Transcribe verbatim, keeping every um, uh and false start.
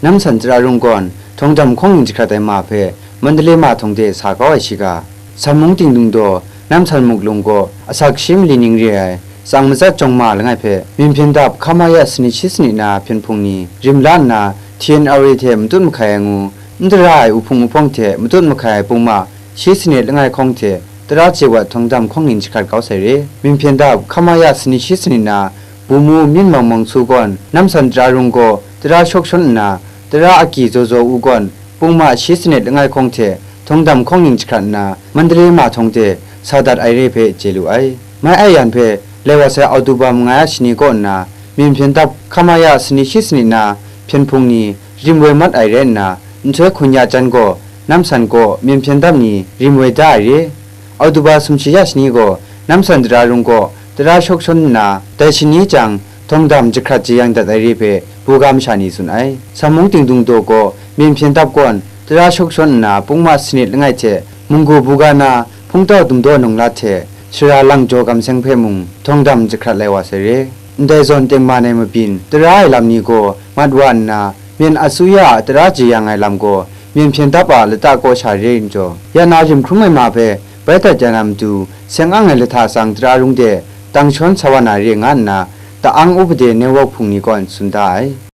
Namsan Tara Rung gawn Htawng Dam hkawng ning jahkrat ai ma hpe Mandalay ma htawng de sa kau ai shiga, San mung Tingdung daw Namsan Muk Lung gaw asak shi mali ning re ai, tsang matsat jawng ma langai hpe, Myen Hpyen Dap Hka Ma Ya sanit shi sanit na hpyen hpung ni rim la nna, T N L A hte matut mahkai ai ngu, n tara ai uhpung uhpawng hte matut mahkai ai pungma shi sanit langai hkawng hte tara chye wat Htawng Dam hkawng ning jahkrat kau sai re. Myen Hpyen Dap Hka Ma Ya sanit shi sanit na, Bumu Myin Mang Mang Su gawn Namsan Tara Rung gaw tara shawk shawn nna, tara agyi zaw zaw u gawn pungma shi sanit langai hkawng hte Htawng Dam hkawng ning jahkrat nna, Mandalay ma htawng de sa dat ai re hpe chye lu ai. Mai ai yan hpe, lai wa sai Autuba mangai a shani kaw nna, Myen Hpyen Dap Hka Ma Ya sanit shi sanit na hpyen hpung ni rim woi mat ai rai nna, nhtoi hkun ya jan gaw, Namsan kaw Myen Hpyen Dap ni rim woi da ai re. Autuba sumshi ya shani gaw, Namsan Tara Rung kaw tara shawk shawn nna, dai shani jang, Htawng Dam jahkrat jeyang dat ai re hpe buga masha ni tsun ai. San mung Tingdung daw gaw Myen Hpyen Dap gawn tara shawk shawn nna, pungma sanit langai hte munggu buga na hpungtau dum daw nung lat hte, shara lang jaw gam seng hpe mung Htawng Dam jahkrat lai wa sai re. Ndai zawn tengman ai mabyin tara ai lam ni gaw mat wa nna, Myen Asuya a tara jeyang ai lam gaw Myen Hpyen Dap a lata kaw sha re n jaw, ya na rim hkrum ai ma hpe bai dat ya na matu, seng ang ai lahta tsang Tara Rung de tang shawn sa wa na re nga nna, ta-ang upade network hpung ni gawn tsun da ai.